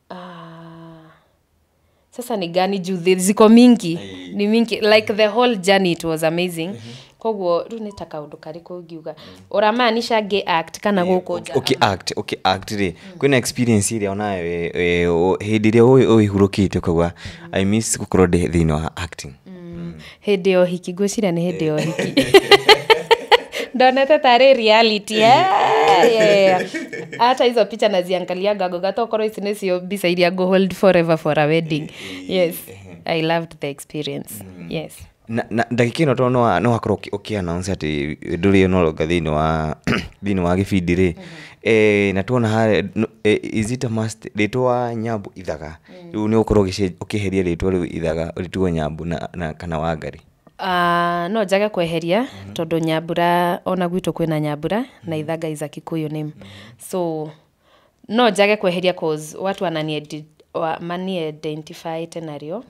Ah, sasa ni gani, juu ziko mingi, ni mingi. Like the whole journey, it was amazing. Koguo rĩu nĩ ta kaũndũ karĩkũ ũngiuga ũramaanisha ngĩ act kana gũkũ nja? Ũkĩ act rĩ, kwĩna experience ĩrĩa onayo hĩndĩ ĩrĩa ũihurũkĩte ũkauga, "I miss gũkorwo ndĩ thĩinĩ wa acting"? Hĩndĩ ya ũhiki, ngwĩciria nĩ hĩndĩ ya ũhiki ndonete tarĩ reality, eh? Yeah. Hata hizo picha naziangaliaga ngoga tokorwo ici nĩcio mbica iria ngũ hold forever for a wedding. Yes, I loved the experience, yes. Na ndagĩka ĩno, tondũ no wakorwo ũkĩ announce atĩ ndũrĩ no longer thĩinĩ wa gĩbindi rĩ, na tuona harĩa is it a must rĩtwa Nyambu Ithaga rĩu nĩ ũgũkorwo ũkĩeheria rĩtwa rĩu Ithaga rĩtigwo Nyambu na kana Wangari? No njage kweheria, tondũ Nyambura, ona gwitũ kwĩna Nyambura, na Ithaga is a Kikuyu name. So no njage kweheria, cause watu wanani mani identify narĩo,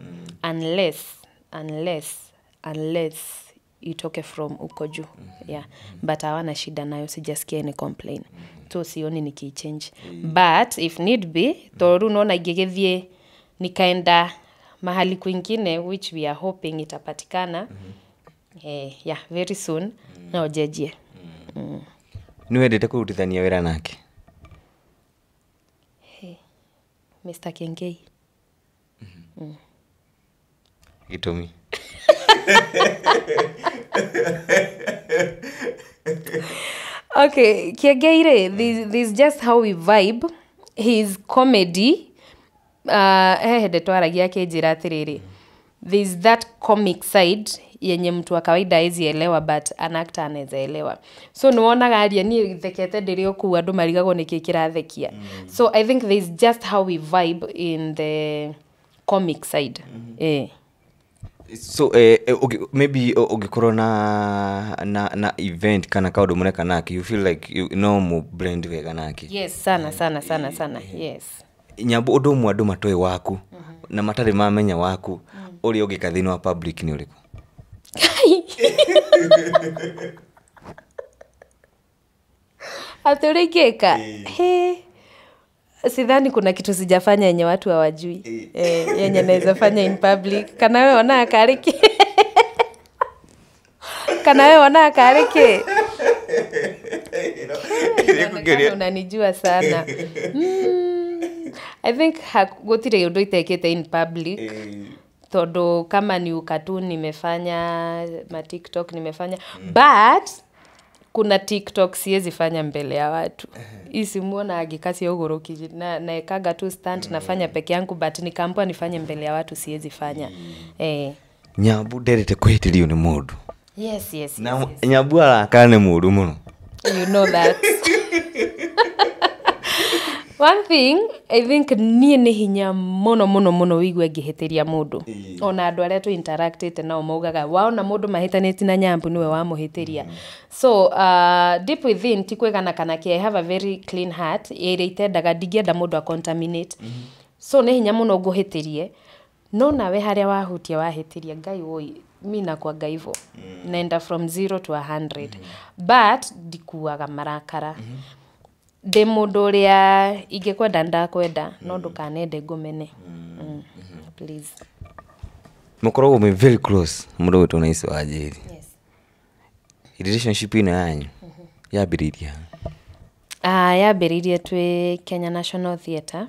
unless itoke from uko juu. Yeah, but hawana shida nayo, sijasikia any complain, so sioni nikiichange. But if need be, tondũ rĩu nona ingĩgĩthiĩ nikaenda mahali kwingine, which we are hoping itapatikana, yeah, very soon, no njenjie. Nĩ wendete kũrutithania wĩra nake? Hey, Mr. Kengei. Gĩtũmi? Okay, Kiengei rĩ, this just how we vibe. His comedy, he hĩndĩ twaragia akĩnjĩra atĩrĩrĩ, there's that comic side yenye mtu wa kawaida hawezi elewa, but an actor anaweza elewa. So nĩwonaga aria, niĩ thekete ndĩrĩ o kũu, andũ marigagwo nĩkĩ kĩrathekia. So I think there's just how we vibe in the comic side, eh. So okay, maybe ũngĩkorwo na event kana kaũndũ mũreka nake, you feel like you no mu blend wega nake? Yes, sana sana sana sana, yes. Nyambu, ũndũ ũmwe andũ matoĩ waku na matarĩ mamenya waku ũrĩa ũngĩka thĩinĩ wa public nĩ ũrĩkũ? Atĩ ũrĩa ingĩka? He, sidhani kuna kitu sijafanya yenye watu hawajui, yenye naweza fanya in public. Kana we wonaga karĩ kĩ? Kana we wonaga karĩ kĩ? Inaonekana unanijua sana. I think gũtirĩ ũndũ itekĩte in public, tondũ kama ni ukatuni nimefanya, ma TikTok nimefanya, but kuna TikTok siwezi fanya mbele ya watu. Isimuona angĩka cia ũgũrũki na naekaga tu stand, nafanya peke yangu, but nikaambiwa nifanye mbele ya watu, siwezi fanya, eh. Nyambu nderete kũhĩtĩrio nĩ mũndũ. Yes. Na Yes. Nyambu arakara nĩ mũũru mũno. You know that one thing, I think niĩ nĩ hinya mũno mũno mũno wĩigue ngĩhĩtĩria mũndũ. Ona andũ arĩa tũ nao maugaga waona mũndũ mahĩtanĩtie na Nyambu, nĩwe wamũhĩtĩria. So deep within, ti kwĩgana kana kĩ, I have a very clean heart ĩrĩa itendaga, ndingĩenda mũndũ acontaminate. So nĩ hinya mũno ngũhĩtĩrie, no nawe harĩa wahutia wahĩtĩria, Ngai woi, mi nakwanga hivo, naenda from 0 to 100, but ndikuaga marakara. Ndĩ mũndũ ũrĩa ingĩkwenda ndakwenda, no ndũkanende ngũmene. Please. Mũkoragwo mwĩ very close mũndũ gwĩtwo Nice wa Njeri. Yes. Relationship ĩno yanyu yambĩrĩirie ha? Yambĩrĩirie twĩ Kenya National Theatre.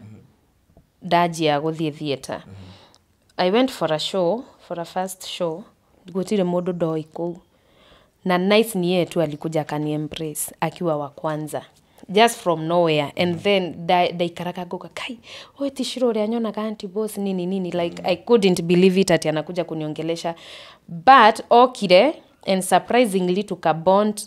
Ndanjia gũthiĩ theatre. I went for a show, for a first show. Gũtirĩ mũndũ ndoĩ kũu. Na Nice ni yeye tu alikuja akani embrace akiwa wa kwanza. Just from nowhere. And then ndaikaraga ngoka kai, wewe tishiro ũrĩa nyonaga Auntie Boss nini nini, like I couldn't believe it ati anakuja kuniongelesha. But okire and surprisingly tukabond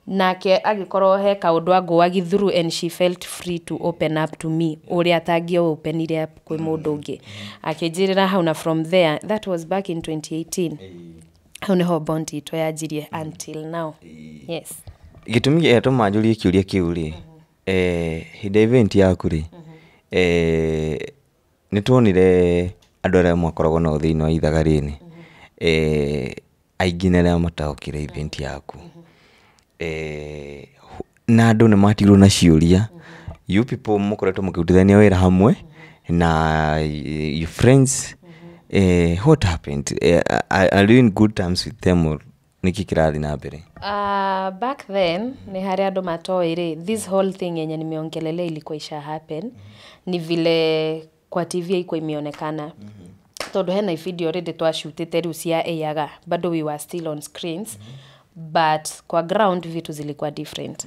nake agĩkorwo he kaũndũ angũagi through and she felt free to open up to me ũrĩa atangĩ openire up kwĩ mũndũ ũngĩ. Akĩnjĩrĩra hau na from there, that was back in 2018. Hau nĩho bond itũ yanjirie until now. Yes. Gĩtũmi gĩatũma njũrie kĩũria kĩu rĩ, hĩndĩ ya event yaku rĩ, nĩ tuonire andũ arĩa mwakoragwo nao thĩinĩ wa ithaga rĩrĩ, aingĩ nĩ arĩa mataokire event yaku. Na andũ nĩ matigirwo na ciũria. You people mũkoretwo mũkĩrutithania wĩra hamwe na your friends, what happened? Are you in good terms with them or nĩkĩ kĩrathiĩ na mbere? Back then ni harĩa andũ matoĩ rĩ, this whole thing yenye nimeongelelea ilikuwa isha happen. Ni vile kwa TV haikuwa imeonekana. Tondũ hena video already twashutĩte rĩu cia ĩyaga, bado we were still on screens, but kwa ground vitu zilikuwa different.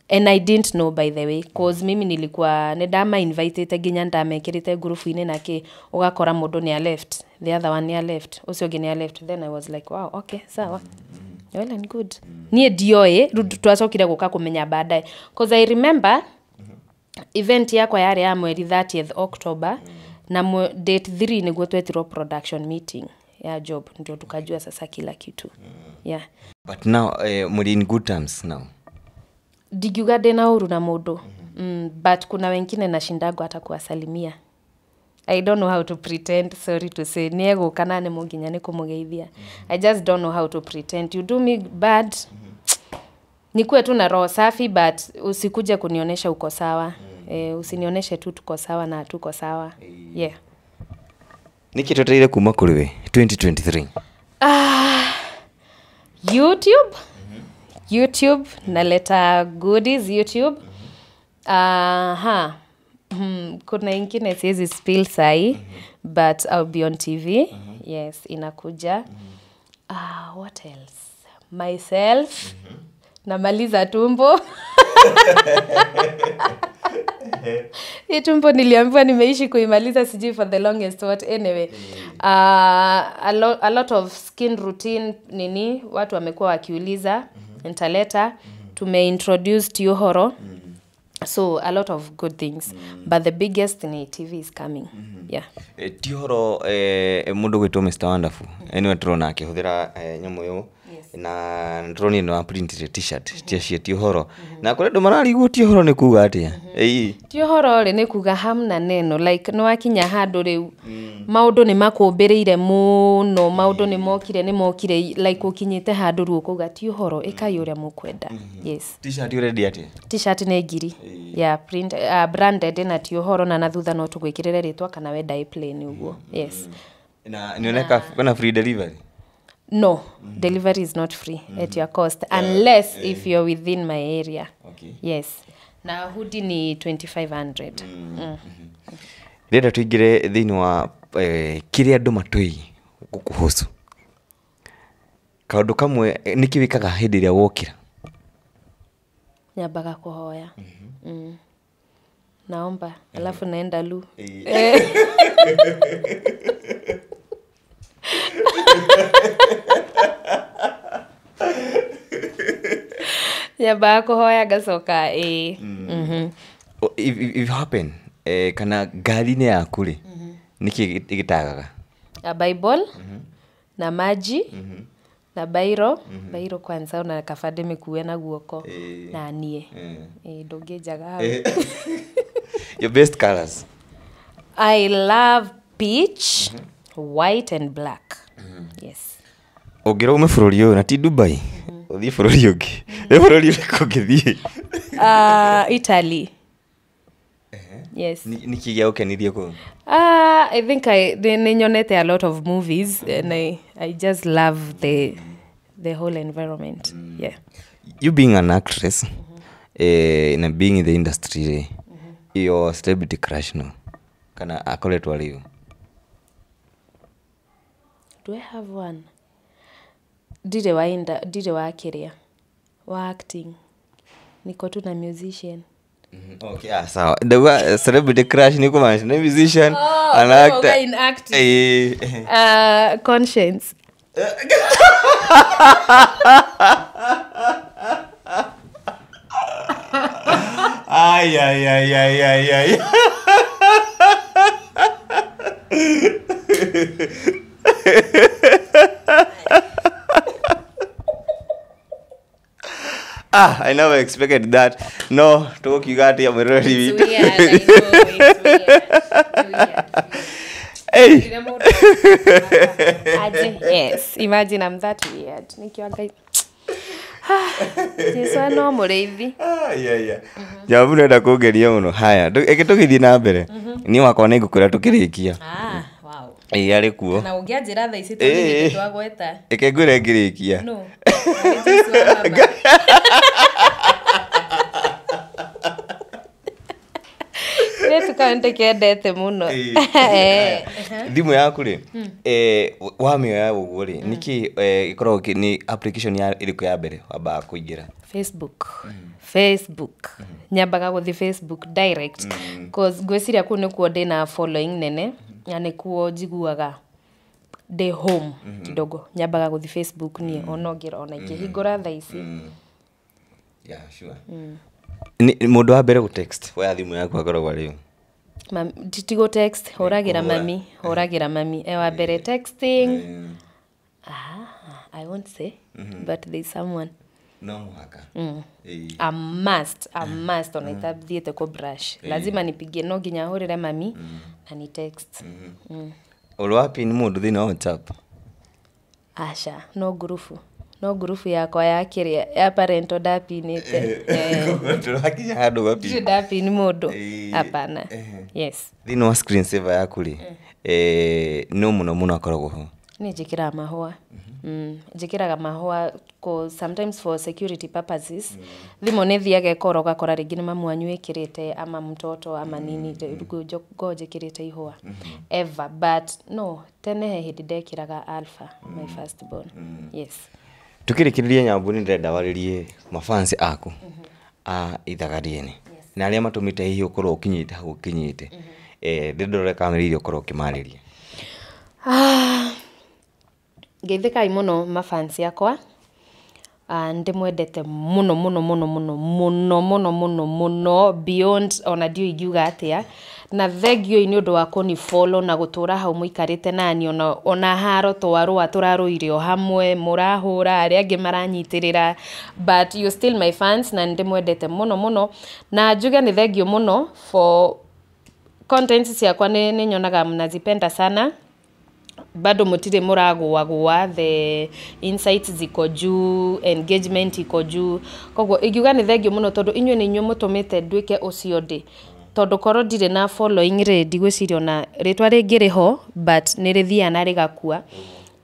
And I didn't know, by the way, cause mimi nilikuwa nĩ ndama invitĩte nginya ndamekĩrĩte ngurubu-inĩ na kĩ, ũgakora mũndũ nĩ a left, the other one nĩ a left, ũcio ũngĩ nĩ a left. Then I was like, wow, okay, sawa. Well and good. Niĩ ndioĩ, rĩu twacokire gũka kũmenya baadaye. Cause I remember event yakwa yarĩ ya mweri 30th October, na date 3 nĩguo twetirwo production meeting ya job, ndio tukajua sasa kila kitu. Yeah. But now mũrĩ in good terms now? Ndingiuga ndĩna ũru na mũndũ. But kuna wengine nashindagwo hata kuwasalimia. I don't know how to pretend, sorry to say. Nĩ egũka na nĩ nginya nĩ kũmũgeithia. I just don't know how to pretend. You do me bad, nikuwe tu na roho safi, but usikuje kunionyesha uko sawa. Usinionyeshe tu tuko sawa na tuko sawa. Yeah. Nĩkĩ twetereire kuma kũrĩ we 2023? YouTube. YouTube naleta goodies YouTube. Aha. Kuna ingine siwezi spill sahi, but I'll be on TV. Yes, inakuja. What else? Myself. Namaliza tumbo. Hii tumbo niliambiwa nimeishi kuimaliza sijui for the longest what anyway. A lot of skin routine nini watu wamekuwa wakiuliza, nitaleta. Tumeintroduce Tiohoro. So a lot of good things, but the biggest ni TV is coming. Yeah. Tiohoro, mũndũ gwĩtwo Mr Wonderful anyway tũrona akĩhũthĩra nyamũ ĩyo na ndĩronire nĩ wa printire t-shirt cia cia Tiohoro, na kũrĩ andũ mararigwo Tiohoro nĩ kuga atĩa? Ĩĩ. Tiohoro rĩ nĩ kuga hamna neno, like nĩ wakinya handũ rĩu maũndũ nĩ makũmbĩrĩire mũno, maũndũ nĩ mokire nĩ mokire, like ũkinyĩte handũ rĩu ũkauga Tiohoro ĩkai ũrĩa mũkwenda. Yes. T-shirt ũrendia atĩa? T-shirt nĩ 1000 ya print, branded na Tiohoro, na thutha no tũgwĩkĩrĩre rĩtwa kana wenda ĩ plain ũguo. Yes. Na nĩoneka kwĩna free delivery? No, delivery is not free at your cost, unless if you're within my area. Okay. Yes. Na hoodie ni 2500. Ndĩrenda tũingĩre thĩinĩ wa kĩrĩa andũ matũĩ gũkũhusu. Kaũndũ kamwe nĩkĩ wĩkaga hĩndĩ ĩrĩa wokĩra? Nyambaga kũhoya. Naomba, alafu naenda lu. Nyambaga kũhoya ngacoka ĩĩ. If happen, kana ngari-inĩ yaku rĩ, nĩkĩ gĩtagaga? A Bible, na maji, na bairo, bairo kwanza ona kaba ndĩmĩkue na guoko, na niĩ. Ndũngĩnjaga hau. Your best colors? I love peach, white and black. Yes. Ũngĩra ume bũrũri ũyũ na ti Dubai, ũthiĩ bũrũri ũngĩ, nĩ bũrũri ũrĩkũ ũngĩthiĩ? Italy. Yes. Nĩ kĩ gĩa gũkenirie kũu? I think I nĩ nyonete a lot of movies and I just love the whole environment. Yeah. You being an actress, na being in the industry rĩ, your celebrity crush no kana akoretwo arĩ ũ? Do I have one? Ndirĩ wa inda, ndirĩ wa kĩrĩa wa acting, niko tu na musician. Okay, ah, sawa. Ndauga celebrity crush nĩ kũmaanisha nĩ musician, Oh, an oh, actor. in acting. Eh. Conscience. Ai, ai, ai, ai, ai, ai. Ah, I never expected that. No, tũgũkiuga atĩa mwĩroreri It's witũ? weird, I know, it's weird. Weird. Hey. Aje, yes, imagine I'm that weird. Nikio Ngai. Jesu no mũrĩithi. Ah, yeah, yeah. Jawabu nenda kũngeria mũno. Haya, eke tũgĩthiĩ na mbere. Niĩ wakwa nĩ ngũkwĩra tũkĩrĩkia. Ah, wow. Ĩĩ, arĩ kuo. Na ũngĩanjĩra thaa ici Ĩĩ. tondũ nĩ twagweta. Eke ngwĩre ngĩrĩkia. No. Jesu wa mama. Kairĩtu kau nĩndĩkendete mũno. Eh. Thimũ yaku rĩ, wamĩoya ũguo rĩ, nĩkĩ ĩkoragwo nĩ application ya ĩrĩkũ ya mbere wambaga kũingĩra? Facebook. Facebook. Nyambaga gũthiĩ Facebook direct. Cause ngwĩciria kũu nĩkuo ndĩna following nene na nĩkuo njiguaga ndĩ home kidogo. Nyambaga gũthiĩ Facebook niĩ ona ũngĩra ona ingĩhingũra thaa ici. Yeah, sure. Nĩ mũndũ wa mbere gũ text woya thimũ yaku akoragwo arĩ ũ? Tigo text, hũragĩra Kũhũra. mami, hũragĩra mami. E wa mbere texting. Ah, I won't say, but there's someone. No mũhaka. Ĩĩ. A must ona itathiĩte kũ brush. Lazima nipigie, no nginya hũrĩre mami na ni text. Ũrĩ wa pin mũndũ thĩinĩ wa WhatsApp? Aca, no ngurubu. No ngurubu yakwa ya kĩrĩa ya parental ndapinĩte. Eh. Ndũrakinya handũ Ndirĩ ũgapin. ndapin mũndũ. Ĩĩ. Hapana. Yes. Thĩinĩ wa screen saver yaku rĩ, no mũno mũno akoragwo ho? Niĩ njĩkĩraga mahũa. Njĩkĩraga mahũa 'cause sometimes for security purposes thimũ nĩ ĩthiaga ĩkora ũgakora rĩngĩ nĩ mamu wanyu wĩkĩrĩte ama mtoto ama nini, rĩu ngoragwo njĩkĩrĩte ihũa ever, but no tene he hĩndĩ ndekĩraga Alpha, my first born. Yes. Tukĩrĩkĩrĩria, Nyambu, nĩ ndĩrenda warĩrie mafansi aku a Ithaga Rĩene na arĩa matũmĩte hihi ũkorwo ũkinyĩte hau ũkinyĩte. Ndĩndorere kamera iria ũkorwo ũkĩmarĩria. Ah, ngeithĩkai mũno mafansi akwa. Ah, ndĩmwendete mũno mũno mũno mũno mũno mũno mũno mũno beyond ona ndiũĩ ingiuga atĩa, na thengiũi nĩ ũndũ wa kũni follow na gũtũra hau mũikarĩte nani ona haro twarũa tũrarũire o hamwe, mũrahũra arĩa angĩ maranyitĩrĩra, but you still my fans na nĩndĩmwendete mũno mũno, na njuge nĩ thengiũ mũno for contents ciakwa, nĩ nyonaga mnazipenda sana, bado mũtirĩ mũragũagũa, the insights ziko juu, engagement iko juu, koguo ingiuga nĩ thengiũ mũno tondũ inyuĩ nĩ inyuĩ mũtũmĩte nduĩke ũcio ndĩ, tondũ korwo ndirĩ na following rĩ, ndigwĩciria ona rĩtwa rĩngĩ ho, but nĩ rĩthiaga na rĩgakua,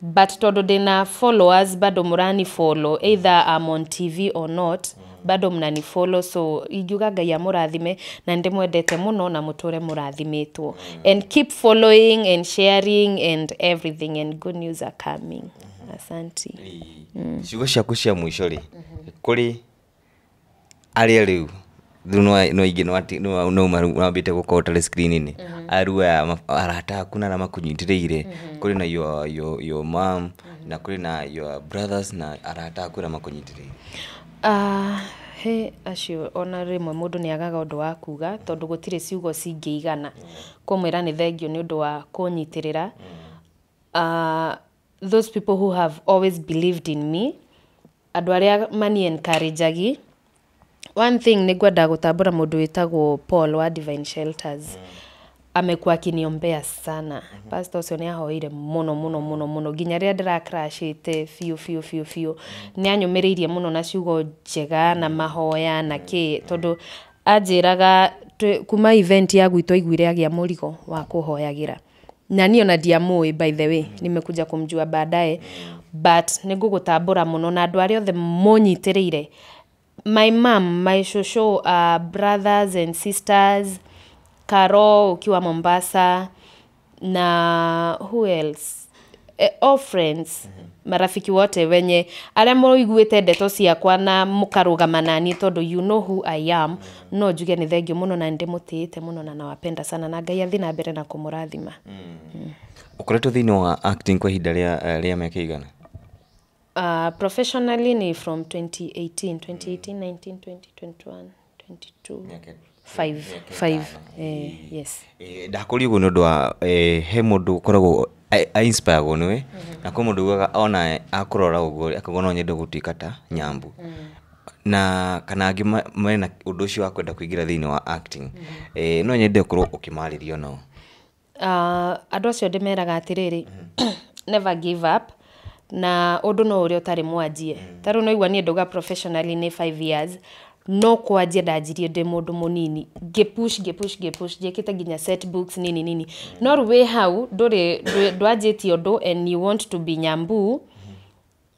but tondũ ndĩna followers bado mũrani follow either I'm on TV or not, bado mnani follow, so ingiuga Ngai amũrathime na nĩndĩmwendete mũno na mũtũre mũrathimĩtwo and keep following and sharing and everything, and good news are coming. Asanti. Ciugo ciaku cia mũico rĩ, kũrĩ arĩa rĩu rĩu no aingĩ no wambĩte gũkorwo ũtarĩ screen-inĩ, arĩa aya arata aku na arĩa makũnyitĩrĩire, kũrĩ na your mom na kũrĩ na your brothers na arata aku arĩa makũnyitĩrĩire? Ah, he acio ona rĩmwe mũndũ nĩ agaga ũndũ wa kuga tondũ gũtirĩ ciugo cingĩigana kũmwĩra nĩ thengiũ nĩ ũndũ wa kũnyitĩrĩra. Those people who have always believed in me, andũ arĩa mani encourage. One thing nĩ ngwenda gũtambũra mũndũ wĩtagwo Paul wa Divine Shelters, amekuwa akiniombea sana. Pastor ũcio nĩ ahoire mũno mũno mũno mũno nginya rĩrĩa ndĩra-crashĩte biũ biũ biũ biũ, nĩ anyũmĩrĩirie mũno na ciugo njega na mahoya na kĩ, tondũ anjĩraga Kuma event ya gwitũ aiguire agĩa mũrigo wa kũhoyagĩra, na niĩ ona ndiamũĩ, by the way, nimekuja kumjua baadaye, but nĩ ngũgũtambũra mũno na andũ arĩa othe mũnyitĩrĩire, my mom, my shosho, brothers and sisters, Caro ukiwa Mombasa, na who else, all friends, marafiki wote wenye arĩa mũiguĩte ndeto ciakwa na mũkarũgama naniĩ, tondũ you know who I am. No njuge nĩ thengiũ mũno na nĩndĩmũtĩĩte mũno na nawapenda sana, na Ngai athiĩ na mbere na kũmũrathima. Ũkoretwo thĩinĩ wa acting kwa ihinda rĩa mĩaka igana? Professionally ni from 2018, 2018, 19, 20, 21, 22, 5, 5, yes. Ndakũria ũguo nĩ ũndũ wa he mũndũ ũkoragwo ainspiragwo nĩwe, na kwĩ mũndũ ugaga ona akũrora ũguo akauga no nyende gũtuĩka ta Nyambu, na kana angĩ mena ũndũ ũcio wa kwenda kũingĩra thĩinĩ wa acting. No nyende ũkorwo ũkĩmarĩria nao. Andũ acio ndĩmeraga atĩrĩrĩ, never give up, na ũndũ no ũrĩa ũtarĩ mwanjie. Ta rĩu noigua niĩ ndauga professionally nĩ 5 years, no kwanjia ndanjirie ndĩ mũndũ mũnini, ngĩpush, ngĩpush, ngĩpush, njĩkĩte nginya set books nini nini, no rĩu wĩ hau ndũrĩ ndwanjĩtie ũndũ and you want to be Nyambu,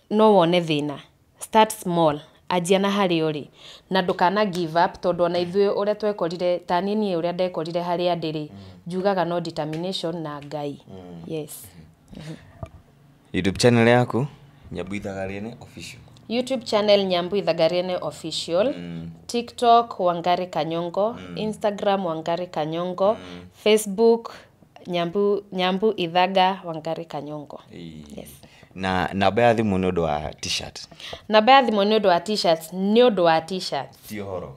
no wone thĩna. Start small, anjia na harĩa ũrĩ na ndũkana give up, tondũ ona ithuĩ ũrĩa twekorire, ta niĩ ũrĩa ndekorire harĩa ndĩrĩ, njugaga no determination na Ngai. Yes. YouTube channel yaku, Nyambu Ithagariene Official. YouTube channel Nyambu Ithagariene Official, TikTok Wangari Kanyongo, Instagram Wangari Kanyongo, Facebook Nyambu Ithaga Wangari Kanyongo. Yes. Na namba ya thimũ nĩ ũndũ wa T-shirt. Namba ya thimũ nĩ ũndũ wa T-shirts, nĩ ũndũ wa T-shirts. Ti ũhoro.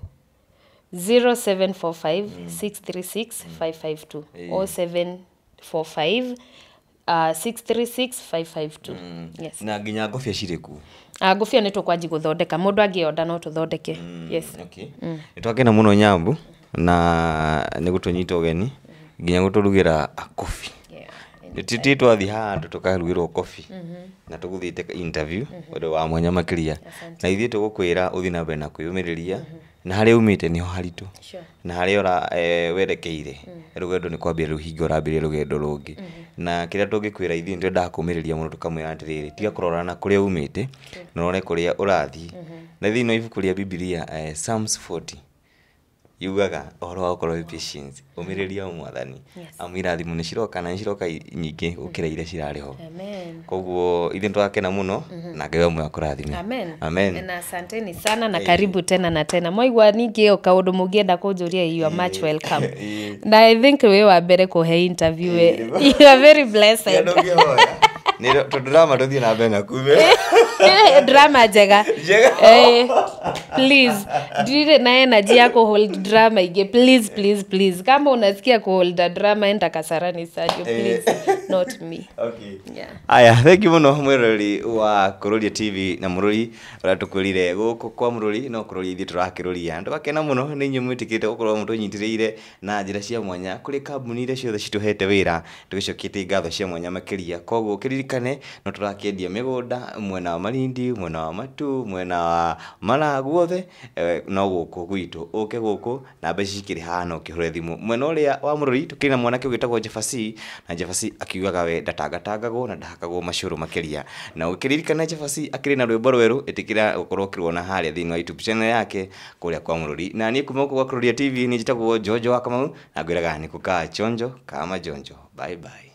0745 636 552, 0745 636 552. Yes. Na nginya ngobia cirĩ kuo? Ngũbia nĩ tũkwanji gũthondeka, mũndũ angĩonda no tũthondeke. Yes. Okay. Nĩ twakena mũno Nyambu na nĩ gũtũnyita ũgeni nginya gũtũrugĩra kobi. Nĩ twathiĩ handũ tũkarugĩrwo kobi na tũgũthiĩte interview ũndũ wa mwanya makĩria, na ithuĩ tũgũkwĩra ũthiĩ na mbere na kwĩyũmĩrĩria, na harĩa umĩte nĩho haritũ, na harĩa ũra werekeire rũgendo nĩ kwambia rĩu hingo ũrambĩrĩria rũgendo rũngĩ, na kĩrĩa tũngĩkwĩra ithuĩ nĩ twendaga kũmĩrĩria mũno, tũkamwĩra atĩrĩrĩ, tiga kũrora na kũrĩa umĩte na ũrore kũrĩa ũrathiĩ. Na thĩinĩ wa ibuku rĩa Bibilia, Psalms 40 yugaga ũhoro wa gũkorwo wĩ patience, ũmĩrĩria mwathani, amu irathimo nĩ ciroka na nĩ ciroka nyingĩ gũkĩra iria cirarĩ ho. Amen. Koguo ithuĩ nĩ twakena mũno na Ngai wa akũrathime. Amen. Amen. Na asanteni sana na karibu tena na tena. Mwaigua ningĩ o kaũndũ mũngĩenda kũnjũria, you are much welcome. Na I think wĩ wa mbere kũhe interview. You are very blessed. Nĩ tondũ drama tũthiĩ na mbere na kume. Drama njega. Njega. Please, ndirĩ na energy ya kuhold drama ingĩ. Please, please, please. Kama unasikia kuhold a drama, enda Kasarani Studio, please. Not me. Okay. Yeah. Aya, thank you mũno mwĩroreri wa Kururia TV na mũrori ũrĩa tũkwĩrire gũkũ kwa mũrori no kũroria ithuĩ tũrakĩrũria. Tũgakena mũno nĩ inyuĩ mwĩtĩkĩte gũkorwo mũtũnyitĩrĩire na njĩra cia mwanya kũrĩ kambuni iria ciothe citũhete wĩra, tũgĩcoketie ngatho cia mwanya makĩria. Koguo kĩririkane no tũrakĩendia mĩgũnda mwena wa Malindi, mwena wa Matu, mwena wa Mara, guothe, no gũkũ gwitũ ũke gũkũ na mbeca cikĩrĩ haha no ũkĩhũre thimũ. Mwena ũrĩa wa mũrori tũkĩrĩ na mwanake ũgĩtagwo Jefasi, na Jefasi akiugaga we ndatangatangagwo na ndahakagwo macũrũ makĩria. Na ũkĩririkana Jefasi akĩrĩ na rwĩmbo rwerũ, ĩtĩkĩra gũkorwo ũkĩruona harĩa thĩinĩ wa YouTube channel yake kũrĩa kwa mũrori. Na niĩ kuma gũkũ gwa Kururia TV nĩ njĩtagwo Jojo wa Kamau, na ngwĩraga nĩ kũkaa chonjo kama jonjo. Bye bye.